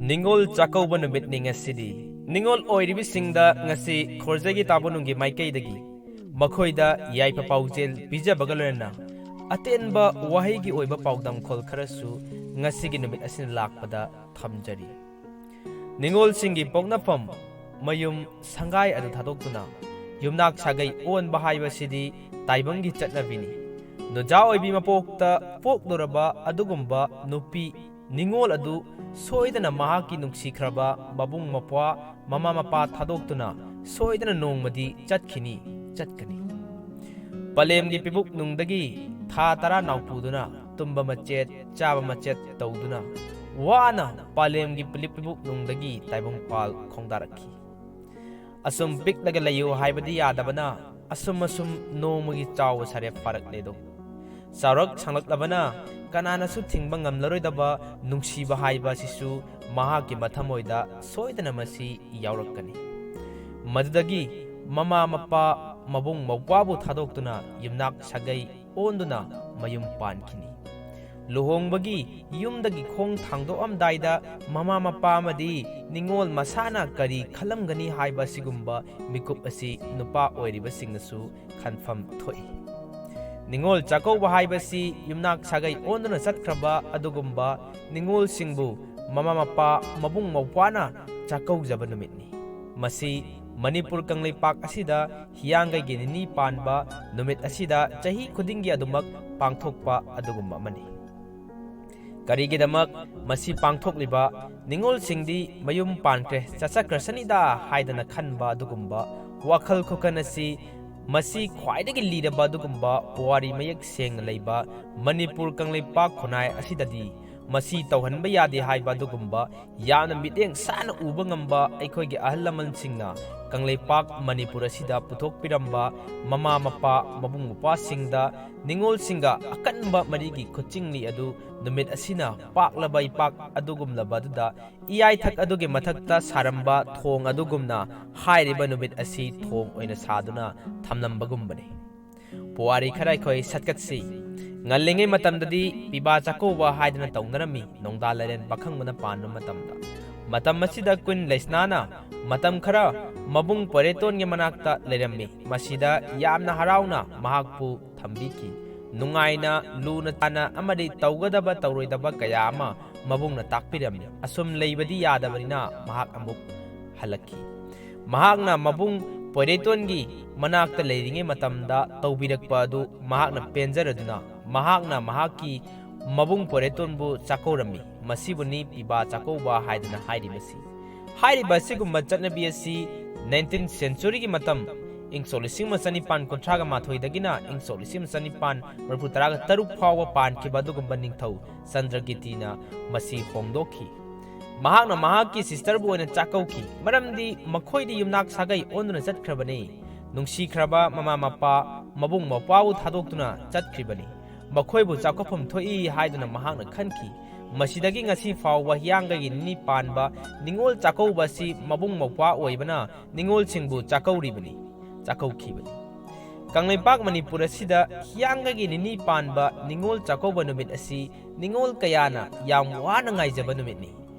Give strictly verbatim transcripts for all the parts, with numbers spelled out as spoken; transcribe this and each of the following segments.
ꯅꯤꯉꯣꯜ ꯆꯥꯛꯀꯧꯕ ꯅꯨꯃꯤꯠꯅꯤ ꯉꯁꯤꯗꯤ꯫ ꯅꯤꯉꯣꯜ ꯑꯣꯏꯔꯤꯕꯁꯤꯡꯗ ꯉꯁꯤ ꯈꯣꯔꯖꯒꯤ ꯇꯥꯕꯣꯅꯨꯡꯒꯤ ꯃꯥꯏꯀꯩꯗꯒꯤ ꯃꯈꯣꯏꯗ ꯌꯥꯏꯐ ꯄꯥꯎꯖꯦꯜ ꯄꯤꯖꯕꯒ ꯂꯣꯏꯅꯅ ꯑꯇꯦꯟꯕ ꯋꯥꯍꯩꯒꯤ ꯑꯣꯏꯕ ꯄꯥꯎꯗꯝꯈꯣꯜ ꯈꯔꯁꯨ ꯉꯁꯤꯒꯤ ꯅꯨꯃꯤꯠ ꯑꯁꯤꯅ ꯂꯥꯛꯄꯗ ꯊꯝꯖꯔꯤ꯫ ꯅꯤꯉꯣꯜꯁꯤꯡꯒꯤ ꯄꯣꯛꯅꯐꯝ ꯃꯌꯨꯝ ꯁꯪꯒꯥꯏ ꯑꯗꯨ ꯊꯥꯗꯣꯛꯇꯨꯅ ꯌꯨꯝꯅꯥꯛ ꯁꯥꯒꯩ ꯑꯣꯟꯕ ꯍꯥꯏꯕꯁꯤꯗꯤ ꯇꯥꯏꯕꯪꯒꯤ ꯆꯠꯅꯕꯤꯅꯤ꯫ ꯅꯨꯖꯥ ꯑꯣꯏꯕꯤ ꯃꯄꯣꯛꯇ ꯄꯣꯛꯂꯨꯔꯕ ꯑꯗꯨꯒꯨꯝꯕ ꯅꯨꯄꯤ ꯅꯤꯉꯣꯜ ꯑꯗꯨ ꯁꯣꯏꯗꯅ ꯃꯍꯥꯛꯀꯤ ꯅꯨꯡꯁꯤꯈ꯭ꯔꯕ ꯃꯕꯨꯡ ꯃꯧꯄ꯭ꯋꯥ, ꯃꯃꯥ ꯃꯄꯥ ꯊꯥꯗꯣꯛꯇꯨꯅ ꯁꯣꯏꯗꯅ ꯅꯣꯡꯃꯗꯤ ꯆꯠꯈꯤꯅꯤ, ꯆꯠꯀꯅꯤ꯫ ꯄꯂꯦꯝꯒꯤ ꯄꯤꯕꯨꯛꯅꯨꯡꯗꯒꯤ ꯊꯥ ꯇꯔꯥ ꯅꯥꯎꯄꯨꯗꯨꯅ ꯇꯨꯝꯕ ꯃꯆꯦꯠ, ꯆꯥꯕ ꯃꯆꯦꯠ ꯇꯧꯗꯨꯅ ꯋꯥꯅ ꯄꯂꯦꯝꯒꯤ ꯄꯤꯂꯤꯞ ꯄꯤꯕꯨꯛꯅꯨꯡꯗꯒꯤ ꯇꯥꯏꯕꯪꯄꯥꯜ ꯈꯣꯡꯗꯥꯔꯛꯈꯤ꯫ ꯑꯁꯨꯝ ꯄꯤꯛꯂꯒ ꯂꯩꯌꯨ ꯍꯥꯏꯕꯗꯤ ꯌꯥꯗꯕꯅ ꯑꯁꯨꯝ ꯑꯁꯨꯝ ꯅꯣꯡꯃꯒꯤ ꯆꯥꯎꯕ ꯁꯔꯦꯞ ꯐꯥꯔꯛꯂꯦꯗꯣ꯫ ꯆꯥꯎꯔꯛ ꯁꯥꯡꯂꯛꯂꯕꯅ ꯀꯅꯥꯅꯁꯨ ꯊꯤꯡꯕ ꯉꯝꯂꯔꯣꯏꯗꯕ ꯅꯨꯡꯁꯤꯕ ꯍꯥꯏꯕ ꯑꯁꯤꯁꯨ ꯃꯍꯥꯛꯀꯤ ꯃꯊꯃꯣꯏꯗ ꯁꯣꯏꯗꯅ ꯃꯁꯤ ꯌꯥꯎꯔꯛꯀꯅꯤ꯫ ꯃꯗꯨꯗꯒꯤ ꯃꯃꯥ ꯃꯄꯥ, ꯃꯕꯨꯡ ꯃꯧꯄ꯭ꯋꯥꯕꯨ ꯊꯥꯗꯣꯛꯇꯨꯅ ꯌꯨꯝꯅꯥꯛ ꯁꯥꯒꯩ ꯑꯣꯟꯗꯨꯅ ꯃꯌꯨꯝ ꯄꯥꯟꯈꯤꯅꯤ꯫ ꯂꯨꯍꯣꯡꯕꯒꯤ ꯌꯨꯝꯗꯒꯤ ꯈꯣꯡ ꯊꯥꯡꯗꯣꯛꯑꯝꯗꯥꯏꯗ ꯃꯃꯥ ꯃꯄꯥ ꯑꯃꯗꯤ ꯅꯤꯉꯣꯜ ꯃꯁꯥꯅ ꯀꯔꯤ ꯈꯜꯂꯝꯒꯅꯤ ꯍꯥꯏꯕ ꯑꯁꯤꯒꯨꯝꯕ ꯃꯤꯀꯨꯞ ꯑꯁꯤ ꯅꯨꯄꯥ ꯑꯣꯏꯔꯤꯕꯁꯤꯡꯅꯁꯨ ꯈꯟꯐꯝ ꯊꯣꯛꯏ꯫ ꯅꯤꯉꯣꯜ ꯆꯥꯛꯀꯧꯕ ꯍꯥꯏꯕꯁꯤ ꯌꯨꯝꯅꯥꯛ ꯁꯥꯒꯩ ꯑꯣꯟꯗꯨꯅ ꯆꯠꯈ꯭ꯔꯕ ꯑꯗꯨꯒꯨꯝꯕ ꯅꯤꯉꯣꯜꯁꯤꯡꯕꯨ ꯃꯃꯥ ꯃꯄꯥ, ꯃꯕꯨꯡ ꯃꯧꯄ꯭ꯋꯥꯅ ꯆꯥꯛꯀꯧꯖꯕ ꯅꯨꯃꯤꯠꯅꯤ꯫ ꯃꯁꯤ ꯃꯅꯤꯄꯨꯔ ꯀꯪꯂꯩꯄꯥꯛ ꯑꯁꯤꯗ ꯍꯤꯌꯥꯡꯒꯩꯒꯤ ꯅꯤꯅꯤ ꯄꯥꯟꯕ ꯅꯨꯃꯤꯠ ꯑꯁꯤꯗ ꯆꯍꯤ ꯈꯨꯗꯤꯡꯒꯤ ꯑꯗꯨꯃꯛ ꯄꯥꯡꯊꯣꯛꯄ ꯑꯗꯨꯒꯨꯝꯕ ꯑꯃꯅꯤ꯫ ꯀꯔꯤꯒꯤꯗꯃꯛ ꯃꯁꯤ ꯄꯥꯡꯊꯣꯛꯂꯤꯕ? ꯅꯤꯉꯣꯜꯁꯤꯡꯗꯤ ꯃꯌꯨꯝ ꯄꯥꯟꯈ꯭ꯔꯦ, ꯆꯠꯆꯈ꯭ꯔꯁꯅꯤꯗ ꯍꯥꯏꯗꯅ ꯈꯟꯕ ꯑꯗꯨꯒꯨꯝꯕ ꯋꯥꯈꯜ ꯈꯨꯈꯟ ꯑꯁꯤ ꯃꯁꯤ ꯈ꯭ꯋꯥꯏꯗꯒꯤ ꯂꯤꯔꯕ ꯑꯗꯨꯒꯨꯝꯕ ꯄꯨꯋꯥꯔꯤ ꯃꯌꯦꯛ ꯁꯦꯡꯅ ꯂꯩꯕ ꯃꯅꯤꯄꯨꯔ ꯀꯪꯂꯩꯄꯥꯛ ꯈꯨꯟꯅꯥꯏ ꯑꯁꯤꯗꯗꯤ ꯃꯁꯤ ꯇꯧꯍꯟꯕ ꯌꯥꯗꯦ ꯍꯥꯏꯕ ꯑꯗꯨꯒꯨꯝꯕ ꯌꯥꯝꯅ ꯃꯤꯠꯌꯦꯡ ꯁꯥꯅ ꯎꯕ ꯉꯝꯕ ꯑꯩꯈꯣꯏꯒꯤ ꯑꯍꯜ ꯂꯃꯟꯁꯤꯡꯅ ꯀꯪꯂꯩꯄꯥꯛ ꯃꯅꯤꯄꯨꯔ ꯑꯁꯤꯗ ꯄꯨꯊꯣꯛꯄꯤꯔꯝꯕ ꯃꯃꯥ ꯃꯄꯥ, ꯃꯕꯨꯡ ꯃꯧꯄ꯭ꯋꯥꯁꯤꯡꯗ ꯅꯤꯉꯣꯜꯁꯤꯡꯒ ꯑꯀꯟꯕ ꯃꯔꯤꯒꯤ ꯈꯨꯠꯆꯤꯡꯂꯤ ꯑꯗꯨ ꯅꯨꯃꯤꯠ ꯑꯁꯤꯅ ꯄꯥꯛꯂꯕ ꯏꯄꯥꯛ ꯑꯗꯨꯒꯨꯝꯂꯕ ꯑꯗꯨꯗ ꯏꯌꯥꯏꯊꯛ ꯑꯗꯨꯒꯤ ꯃꯊꯛꯇ ꯁꯥꯔꯝꯕ ꯊꯣꯡ ꯑꯗꯨꯒꯨꯝꯅ ꯍꯥꯏꯔꯤꯕ ꯅꯨꯃꯤꯠ ꯑꯁꯤ ꯊꯣꯡ ꯑꯣꯏꯅ ꯁꯥꯗꯨꯅ ꯊꯝꯂꯝꯕꯒꯨꯝꯕꯅꯤ꯫ ꯄꯨꯋꯥꯔꯤ ꯈꯔ ꯑꯩꯈꯣꯏ ꯁꯠꯀꯠꯁꯤ꯫ ꯉꯜꯂꯤꯉꯩ ꯃꯇꯝꯗꯗꯤ ꯄꯤꯕꯥ ꯆꯥꯛꯀꯧꯕ ꯍꯥꯏꯗꯅ ꯇꯧꯅꯔꯝꯃꯤ, ꯅꯣꯡꯗꯥ ꯂꯥꯏꯔꯦꯟ ꯄꯥꯈꯪꯕꯅ ꯄꯥꯟꯕ ꯃꯇꯝꯗ꯫ ꯃꯇꯝ ꯑꯁꯤꯗ ꯀ꯭ꯋꯤꯟ ꯂꯩꯁꯅꯥꯅ ꯃꯇꯝ ꯈꯔ ꯃꯕꯨꯡ ꯄꯣꯏꯔꯩꯇꯣꯟꯒꯤ ꯃꯅꯥꯛꯇ ꯂꯩꯔꯝꯃꯤ꯫ ꯃꯁꯤꯗ ꯌꯥꯝꯅ ꯍꯔꯥꯎꯅ ꯃꯍꯥꯛꯄꯨ ꯊꯝꯕꯤꯈꯤ꯫ ꯅꯨꯡꯉꯥꯏꯅ, ꯂꯨꯅ ꯆꯥꯟꯅ ꯑꯃꯗꯤ ꯇꯧꯒꯗꯕ ꯇꯧꯔꯣꯏꯗꯕ ꯀꯌꯥ ꯑꯃ ꯃꯕꯨꯡꯅ ꯇꯥꯛꯄꯤꯔꯝꯃꯤ꯫ ꯑꯁꯨꯝ ꯂꯩꯕꯗꯤ ꯌꯥꯗꯕꯅꯤꯅ ꯃꯍꯥꯛ ꯑꯃꯨꯛ ꯍꯜꯂꯛꯈꯤ꯫ ꯃꯍꯥꯛꯅ ꯃꯕꯨꯡ ꯄꯣꯏꯔꯩꯇꯣꯟꯒꯤ ꯃꯅꯥꯛꯇ ꯂꯩꯔꯤꯉꯩ ꯃꯇꯝꯗ ꯇꯧꯕꯤꯔꯛꯄ ꯑꯗꯨ ꯃꯍꯥꯛꯅ ꯄꯦꯟꯖꯔꯗꯨꯅ ꯃꯍꯥꯛꯅ ꯃꯍꯥꯛꯀꯤ ꯃꯕꯨꯡ ꯄꯣꯏꯔꯩꯇꯣꯟꯕꯨ ꯆꯥꯛꯀꯧꯔꯝꯃꯤ꯫ ꯃꯁꯤꯕꯨꯅꯤ ꯄꯤꯕꯥ ꯆꯥꯛꯀꯧꯕ ꯍꯥꯏꯗꯅ ꯍꯥꯏꯔꯤꯕꯁꯤ꯫ ꯍꯥꯏꯔꯤꯕ ꯑꯁꯤꯒꯨꯝꯕ ꯆꯠꯅꯕꯤ ꯑꯁꯤ nineteenth centuryꯒꯤ ꯃꯇꯝ, ꯏꯪ ꯁꯣꯛ ꯂꯤꯁꯤꯡ ꯑꯃ ꯆꯅꯤꯄꯥꯟ ꯀꯨꯟꯊ꯭ꯔꯥꯒ ꯃꯥꯊꯣꯏꯗꯒꯤꯅ ꯏꯪ ꯁꯣꯛ ꯂꯤꯁꯤꯡ ꯑꯃ ꯆꯅꯤꯄꯥꯟ ꯃꯔꯤꯐꯨ ꯇꯔꯥꯒ ꯇꯔꯨꯛ ꯐꯥꯎꯕ ꯄꯥꯟꯈꯤꯕ ꯑꯗꯨꯒꯨꯝꯕ ꯅꯤꯡꯊꯧ ꯆꯟꯗ꯭ꯔꯒꯤꯇꯤꯅ ꯃꯁꯤ ꯍꯣꯡꯗꯣꯛꯈꯤ꯫ ꯃꯍꯥꯛꯅ ꯃꯍꯥꯛꯀꯤ sisterꯕꯨ ꯑꯣꯏꯅ ꯆꯥꯛꯀꯧꯈꯤ, ꯃꯔꯝꯗꯤ ꯃꯈꯣꯏꯗꯤ ꯌꯨꯝꯅꯥꯛ ꯁꯥꯒꯩ ꯑꯣꯟꯗꯨꯅ ꯆꯠꯈ꯭ꯔꯕꯅꯤ꯫ ꯅꯨꯡꯁꯤꯈ꯭ꯔꯕ ꯃꯃꯥ ꯃꯄꯥ, ꯃꯕꯨꯡ ꯃꯧꯄ꯭ꯋꯥꯕꯨ ꯊꯥꯗꯣꯛꯇꯨꯅ ꯆꯠꯈ꯭ꯔꯤꯕꯅꯤ꯫ ꯃꯈꯣꯏꯕꯨ ꯆꯥꯛꯀꯧꯐꯝ ꯊꯣꯛꯏ ꯍꯥꯏꯗꯨꯅ ꯃꯍꯥꯛꯅ ꯈꯟꯈꯤ꯫ ꯃꯁꯤꯗꯒꯤ ꯉꯁꯤ ꯐꯥꯎꯕ ꯍꯤꯌꯥꯡꯒꯩꯒꯤ ꯅꯤꯅꯤ ꯄꯥꯟꯕ ꯅꯤꯉꯣꯜ ꯆꯥꯛꯀꯧꯕ ꯑꯁꯤ ꯃꯕꯨꯡ ꯃꯧꯄ꯭ꯋꯥ ꯑꯣꯏꯕꯅ ꯅꯤꯉꯣꯜꯁꯤꯡꯕꯨ ꯆꯥꯛꯀꯧꯔꯤꯕꯅꯤ, ꯆꯥꯛꯀꯧꯈꯤꯕꯅꯤ꯫ ꯀꯪꯂꯩꯄꯥꯛ ꯃꯅꯤꯄꯨꯔ ꯑꯁꯤꯗ ꯍꯤꯌꯥꯡꯒꯩꯒꯤ ꯅꯤꯅꯤ ꯄꯥꯟꯕ ꯅꯤꯉꯣꯜ ꯆꯥꯛꯀꯧꯕ ꯅꯨꯃꯤꯠ ꯑꯁꯤ ꯅꯤꯉꯣꯜ ꯀꯌꯥꯅ ꯌꯥꯝ ꯋꯥꯅ ꯉꯥꯏꯖꯕ ꯅꯨꯃꯤꯠꯅꯤ꯫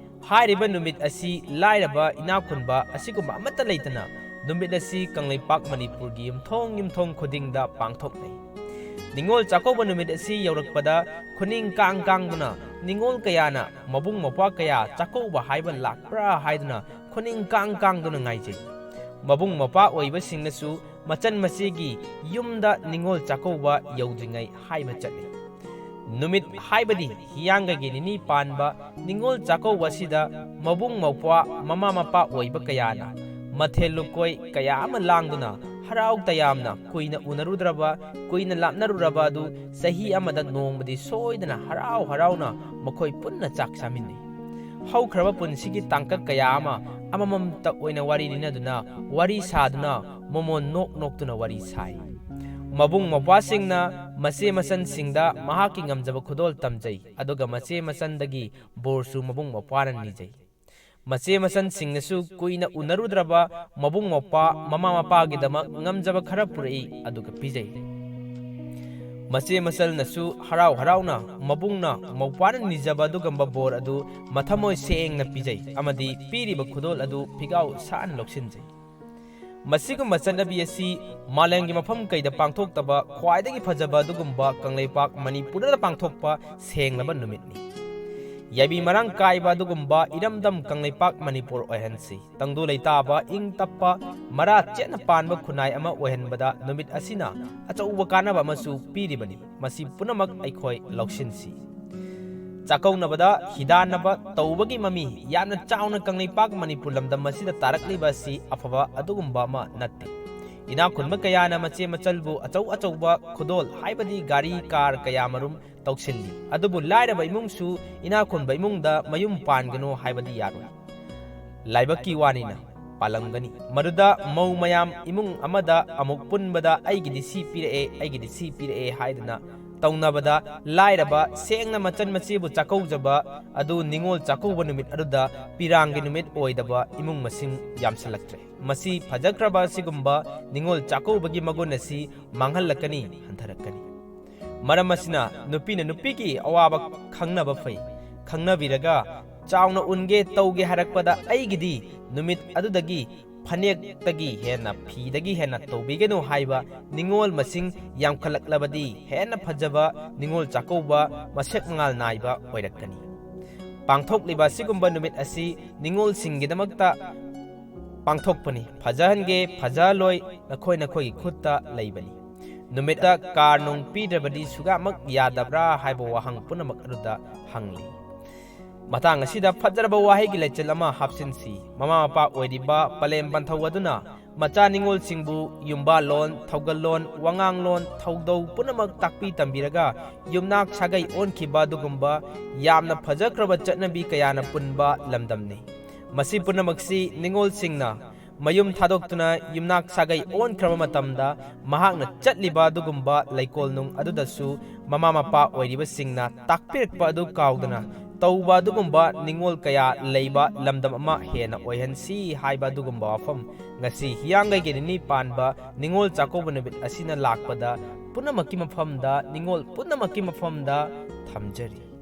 ꯍꯥꯏꯔꯤꯕ ꯅꯨꯃꯤꯠ ꯑꯁꯤ ꯂꯥꯏꯔꯕ ꯏꯅꯥꯛ ꯈꯨꯟꯕ ꯑꯁꯤꯒꯨꯝꯕ ꯑꯃꯠꯇ ꯂꯩꯇꯅ ꯅꯨꯃꯤꯠ ꯑꯁꯤ ꯀꯪꯂꯩꯄꯥꯛ ꯃꯅꯤꯄꯨꯔꯒꯤ ꯌꯨꯝꯊꯣꯡ ꯌꯨꯝꯊꯣꯡ ꯈꯨꯗꯤꯡꯗ ꯄꯥꯡꯊꯣꯛꯅꯩ꯫ ꯅꯤꯉꯣꯜ ꯆꯥꯛꯀꯧꯕ ꯅꯨꯃꯤꯠ ꯑꯁꯤ ꯌꯧꯔꯛꯄꯗ ꯈꯨꯅꯤꯡ ꯀꯥꯡ ꯀꯥꯡꯗꯨꯅ ꯅꯤꯉꯣꯜ ꯀꯌꯥꯅ ꯃꯕꯨꯡ ꯃꯧꯄ꯭ꯋꯥ ꯀꯌꯥ ꯆꯥꯛꯀꯧꯕ ꯍꯥꯏꯕ ꯂꯥꯛꯄ꯭ꯔꯥ ꯍꯥꯏꯗꯨꯅ ꯈꯨꯅꯤꯡ ꯀꯥꯡ ꯀꯥꯡꯗꯨꯅ ꯉꯥꯏꯖꯩ꯫ ꯃꯕꯨꯡ ꯃꯧꯄ꯭ꯋꯥ ꯑꯣꯏꯕꯁꯤꯡꯅꯁꯨ ꯃꯆꯟ ꯃꯆꯦꯒꯤ ꯌꯨꯝꯗ ꯅꯤꯉꯣꯜ ꯆꯥꯛꯀꯧꯕ ꯌꯧꯗ꯭ꯔꯤꯉꯩ ꯍꯥꯏꯕ ꯆꯠꯂꯤ꯫ ꯅꯨꯃꯤꯠ ꯍꯥꯏꯕꯗꯤ ꯍꯤꯌꯥꯡꯒꯩꯒꯤ ꯅꯤꯅꯤ ꯄꯥꯟꯕ ꯅꯤꯉꯣꯜ ꯆꯥꯛꯀꯧꯕ ꯑꯁꯤꯗ ꯃꯕꯨꯡ ꯃꯧꯄ꯭ꯋꯥ, ꯃꯃꯥ ꯃꯄꯥ ꯑꯣꯏꯕ ꯀꯌꯥꯅ ꯃꯊꯦꯜ ꯂꯨꯀꯣꯏ ꯀꯌꯥ ꯑꯃ ꯂꯥꯡꯗꯨꯅ ꯍꯔꯥꯎ ꯇꯌꯥꯝꯅ ꯀꯨꯏꯅ ꯎꯅꯔꯨꯗ꯭ꯔꯕ, ꯀꯨꯏꯅ ꯂꯥꯞꯅꯔꯨꯔꯕ ꯑꯗꯨ ꯆꯍꯤ ꯑꯃꯗ ꯅꯣꯡꯃꯗꯤ ꯁꯣꯏꯗꯅ ꯍꯔꯥꯎ ꯍꯔꯥꯎꯅ ꯃꯈꯣꯏ ꯄꯨꯟꯅ ꯆꯥꯛ ꯆꯥꯃꯤꯟꯅꯩ꯫ ꯍꯧꯈ꯭ꯔꯕ ꯄꯨꯟꯁꯤꯒꯤ ꯇꯥꯡꯀꯛ ꯀꯌꯥ ꯑꯃ ꯑꯃꯃꯝꯇ ꯑꯣꯏꯅ ꯋꯥꯔꯤ ꯂꯤꯅꯗꯨꯅ, ꯋꯥꯔꯤ ꯁꯥꯗꯨꯅ, ꯃꯣꯃꯣꯟ ꯅꯣꯛ ꯅꯣꯛꯇꯨꯅ ꯋꯥꯔꯤ ꯁꯥꯏ꯫ ꯃꯕꯨꯡ ꯃꯧꯄ꯭ꯋꯥꯁꯤꯡꯅ ꯃꯆꯦ ꯃꯆꯟꯁꯤꯡꯗ ꯃꯍꯥꯛꯀꯤ ꯉꯝꯖꯕ ꯈꯨꯗꯣꯜ ꯇꯝꯖꯩ, ꯑꯗꯨꯒ ꯃꯆꯦ ꯃꯆꯟꯗꯒꯤ ꯕꯣꯔꯁꯨ ꯃꯕꯨꯡ ꯃꯧꯄ꯭ꯋꯥꯅ ꯅꯤꯖꯩ꯫ ꯃꯆꯦ ꯃꯆꯟꯁꯤꯡꯅꯁꯨ ꯀꯨꯏꯅ ꯎꯅꯔꯨꯗ꯭ꯔꯕ ꯃꯕꯨꯡ ꯃꯧꯄ꯭ꯋꯥ, ꯃꯃꯥ ꯃꯄꯥꯒꯤꯗꯃꯛ ꯉꯝꯖꯕ ꯈꯔ ꯄꯨꯔꯛꯏ, ꯑꯗꯨꯒ ꯄꯤꯖꯩ꯫ ꯃꯆꯦ ꯃꯆꯜꯅꯁꯨ ꯍꯔꯥꯎ ꯍꯔꯥꯎꯅ ꯃꯕꯨꯡꯅ ꯃꯧꯄ꯭ꯋꯥꯅ ꯅꯤꯖꯕ ꯑꯗꯨꯒꯨꯝꯕ ꯕꯣꯔ ꯑꯗꯨ ꯃꯊꯃꯣꯏ ꯁꯦꯡꯅ ꯄꯤꯖꯩ ꯑꯃꯗꯤ ꯄꯤꯔꯤꯕ ꯈꯨꯗꯣꯜ ꯑꯗꯨ ꯐꯤꯒꯥꯎ ꯁꯥꯅ ꯂꯧꯁꯤꯟꯖꯩ꯫ ꯃꯁꯤꯒꯨꯝꯕ ꯆꯠꯅꯕꯤ ꯑꯁꯤ ꯃꯥꯂꯦꯝꯒꯤ ꯃꯐꯝ ꯀꯩꯗ ꯄꯥꯡꯊꯣꯛꯇꯕ ꯈ꯭ꯋꯥꯏꯗꯒꯤ ꯐꯖꯕ ꯑꯗꯨꯒꯨꯝꯕ ꯀꯪꯂꯩꯄꯥꯛ ꯃꯅꯤꯄꯨꯔꯗ ꯄꯥꯡꯊꯣꯛꯄ ꯁꯦꯡꯂꯕ ꯅꯨꯃꯤꯠꯅꯤ꯫ ꯌꯥꯏꯕꯤ ꯃꯔꯥꯡ ꯀꯥꯏꯕ ꯑꯗꯨꯒꯨꯝꯕ ꯏꯔꯝꯗꯝ ꯀꯪꯂꯩꯄꯥꯛ ꯃꯅꯤꯄꯨꯔ ꯑꯣꯏꯍꯟꯁꯤ꯫ ꯇꯪꯗꯨ ꯂꯩꯇꯥꯕ, ꯏꯪ ꯇꯞꯄ, ꯃꯔꯥ ꯆꯦꯠꯅ ꯄꯥꯟꯕ ꯈꯨꯟꯅꯥꯏ ꯑꯃ ꯑꯣꯏꯍꯟꯕꯗ ꯅꯨꯃꯤꯠ ꯑꯁꯤꯅ ꯑꯆꯧꯕ ꯀꯥꯟꯅꯕ ꯑꯃꯁꯨ ꯄꯤꯔꯤꯕꯅꯤ꯫ ꯃꯁꯤ ꯄꯨꯝꯅꯃꯛ ꯑꯩꯈꯣꯏ ꯂꯧꯁꯤꯟꯁꯤ꯫ ꯆꯥꯛꯀꯧꯅꯕꯗ ꯍꯤꯗꯥꯟꯅꯕ ꯇꯧꯕꯒꯤ ꯃꯃꯤ ꯌꯥꯝꯅ ꯆꯥꯎꯅ ꯀꯪꯂꯩꯄꯥꯛ ꯃꯅꯤꯄꯨꯔ ꯂꯝꯗꯝ ꯑꯁꯤꯗ ꯇꯥꯔꯛꯂꯤꯕ ꯑꯁꯤ ꯑꯐꯕ ꯑꯗꯨꯒꯨꯝꯕ ꯑꯃ ꯅꯠꯇꯦ꯫ ꯏꯅꯥꯛ ꯈꯨꯟꯕ ꯀꯌꯥꯅ ꯃꯆꯦ ꯃꯆꯜꯕꯨ ꯑꯆꯧ ꯑꯆꯧꯕ ꯈꯨꯗꯣꯜ, ꯍꯥꯏꯕꯗꯤ ꯒꯥꯔꯤ, ꯀꯥꯔ ꯀꯌꯥ ꯃꯔꯨꯝ ꯇꯧꯁꯤꯜꯂꯤ꯫ ꯑꯗꯨꯕꯨ ꯂꯥꯏꯔꯕ ꯏꯃꯨꯡꯁꯨ ꯏꯅꯥꯛ ꯈꯨꯟꯕ ꯏꯃꯨꯡꯗ ꯃꯌꯨꯝ ꯄꯥꯟꯒꯅꯨ ꯍꯥꯏꯕꯗꯤ ꯌꯥꯔꯣꯏ꯫ ꯂꯥꯏꯕꯛꯀꯤ ꯋꯥꯅꯤꯅ ꯄꯥꯜꯂꯝꯒꯅꯤ꯫ ꯃꯗꯨꯗ ꯃꯧ ꯃꯌꯥꯝ ꯏꯃꯨꯡ ꯑꯃꯗ ꯑꯃꯨꯛ ꯄꯨꯟꯕꯗ "ꯑꯩꯒꯤꯗꯤ ꯁꯤ ꯄꯤꯔꯛꯑꯦ, ꯑꯩꯒꯤꯗꯤ ꯁꯤ ꯄꯤꯔꯛꯑꯦ" ꯍꯥꯏꯗꯅ ꯇꯧꯅꯕꯗ ꯂꯥꯏꯔꯕ, ꯁꯦꯡꯅ ꯃꯆꯟ ꯃꯆꯦꯕꯨ ꯆꯥꯛꯀꯧꯖꯕ ꯑꯗꯨ ꯅꯤꯉꯣꯜ ꯆꯥꯛꯀꯧꯕ ꯅꯨꯃꯤꯠ ꯑꯗꯨꯗ ꯄꯤꯔꯥꯡꯒꯤ ꯅꯨꯃꯤꯠ ꯑꯣꯏꯗꯕ ꯏꯃꯨꯡ ꯃꯁꯤꯡ ꯌꯥꯝꯁꯤꯜꯂꯛꯇ꯭ꯔꯦ꯫ ꯃꯁꯤ ꯐꯖꯈ꯭ꯔꯕ ꯑꯁꯤꯒꯨꯝꯕ ꯅꯤꯉꯣꯜ ꯆꯥꯛꯀꯧꯕꯒꯤ ꯃꯒꯨꯟ ꯑꯁꯤ ꯃꯥꯡꯍꯜꯂꯛꯀꯅꯤ, ꯍꯟꯊꯔꯛꯀꯅꯤ꯫ ꯃꯔꯝ ꯑꯁꯤꯅ ꯅꯨꯄꯤꯅ ꯅꯨꯄꯤꯒꯤ ꯑꯋꯥꯕ ꯈꯪꯅꯕ ꯐꯩ꯫ ꯈꯪꯅꯕꯤꯔꯒ ꯆꯥꯎꯅ ꯎꯟꯒꯦ ꯇꯧꯒꯦ ꯍꯥꯏꯔꯛꯄꯗ "ꯑꯩꯒꯤꯗꯤ ꯅꯨꯃꯤꯠ ꯑꯗꯨꯗꯒꯤ ꯐꯅꯦꯛꯇꯒꯤ ꯍꯦꯟꯅ, ꯐꯤꯗꯒꯤ ꯍꯦꯟꯅ ꯇꯧꯕꯤꯒꯅꯨ" ꯍꯥꯏꯕ ꯅꯤꯉꯣꯜ ꯃꯁꯤꯡ ꯌꯥꯝꯈꯠꯂꯛꯂꯕꯗꯤ ꯍꯦꯟꯅ ꯐꯖꯕ ꯅꯤꯉꯣꯜ ꯆꯥꯛꯀꯧꯕ ꯃꯁꯦꯛ ꯃꯉꯥꯜ ꯅꯥꯏꯕ ꯑꯣꯏꯔꯛꯀꯅꯤ꯫ ꯄꯥꯡꯊꯣꯛꯂꯤꯕ ꯑꯁꯤꯒꯨꯝꯕ ꯅꯨꯃꯤꯠ ꯑꯁꯤ ꯅꯤꯉꯣꯜꯁꯤꯡꯒꯤꯗꯃꯛꯇ ꯄꯥꯡꯊꯣꯛꯄꯅꯤ꯫ ꯐꯖꯍꯟꯒꯦ, ꯐꯖꯍꯜꯂꯣꯏ, ꯅꯈꯣꯏ ꯅꯈꯣꯏꯒꯤ ꯈꯨꯠꯇ ꯂꯩꯕꯅꯤ꯫ ꯅꯨꯃꯤꯠꯇ ꯀꯥꯔ ꯅꯨꯡ ꯄꯤꯗ꯭ꯔꯕꯗꯤ ꯁꯨꯒꯥꯃꯛ ꯌꯥꯗꯕ꯭ꯔꯥ ꯍꯥꯏꯕ ꯋꯥꯍꯪ ꯄꯨꯝꯅꯃꯛ ꯑꯗꯨꯗ ꯍꯪꯂꯤ꯫ ꯃꯇꯥꯡ ꯑꯁꯤꯗ ꯐꯖꯔꯕ ꯋꯥꯍꯩꯒꯤ ꯂꯩꯆꯜ ꯑꯃ ꯍꯥꯞꯆꯤꯟꯁꯤ꯫ ꯃꯃꯥ ꯃꯄꯥ ꯑꯣꯏꯔꯤꯕ ꯄꯂꯦꯝ ꯄꯟꯊꯧ ꯑꯗꯨꯅ ꯃꯆꯥ ꯅꯤꯉꯣꯜꯁꯤꯡꯕꯨ ꯌꯨꯝꯕꯥꯜꯂꯣꯟ, ꯊꯧꯒꯜꯂꯣꯟ, ꯋꯥꯉꯥꯡꯂꯣꯟ, ꯊꯧꯗꯧ ꯄꯨꯝꯅꯃꯛ ꯇꯥꯛꯄꯤ ꯇꯝꯕꯤꯔꯒ ꯌꯨꯝꯅꯥꯛ ꯁꯥꯒꯩ ꯑꯣꯟꯈꯤꯕ ꯑꯗꯨꯒꯨꯝꯕ ꯌꯥꯝꯅ ꯐꯖꯈ꯭ꯔꯕ ꯆꯠꯅꯕꯤ ꯀꯌꯥꯅ ꯄꯨꯟꯕ ꯂꯝꯗꯝꯅꯤ꯫ ꯃꯁꯤ ꯄꯨꯝꯅꯃꯛꯁꯤ ꯅꯤꯉꯣꯜꯁꯤꯡꯅ ꯃꯌꯨꯝ ꯊꯥꯗꯣꯛꯇꯨꯅ ꯌꯨꯝꯅꯥꯛ ꯁꯥꯒꯩ ꯑꯣꯟꯈ꯭ꯔꯕ ꯃꯇꯝꯗ ꯃꯍꯥꯛꯅ ꯆꯠꯂꯤꯕ ꯑꯗꯨꯒꯨꯝꯕ ꯂꯩꯀꯣꯜ ꯅꯨꯡ ꯑꯗꯨꯗꯁꯨ ꯃꯃꯥ ꯃꯄꯥ ꯑꯣꯏꯔꯤꯕꯁꯤꯡꯅ ꯇꯥꯛꯄꯤꯔꯛꯄ ꯑꯗꯨ ꯀꯥꯎꯗꯅ ꯇꯧꯕ ꯑꯗꯨꯒꯨꯝꯕ ꯅꯤꯡꯉꯣꯜ ꯀꯌꯥ ꯂꯩꯕ ꯂꯝꯗꯝ ꯑꯃ ꯍꯦꯟꯅ ꯑꯣꯏꯍꯟꯁꯤ ꯍꯥꯏꯕ ꯑꯗꯨꯒꯨꯝꯕ ꯋꯥꯐꯝ ꯉꯁꯤ ꯍꯤꯌꯥꯡꯒꯩꯒꯤ ꯅꯤꯅꯤ ꯄꯥꯟꯕ ꯅꯤꯡꯉꯣꯜ ꯆꯥꯛꯀꯧꯕ ꯅꯨꯃꯤꯠ ꯑꯁꯤꯅ ꯂꯥꯛꯄꯗ ꯄꯨꯝꯅꯃꯛꯀꯤ ꯃꯐꯝꯗ, ꯅꯤꯡꯉꯣꯜ ꯄꯨꯝꯅꯃꯛꯀꯤ ꯃꯐꯝꯗ ꯊꯝꯖꯔꯤ꯫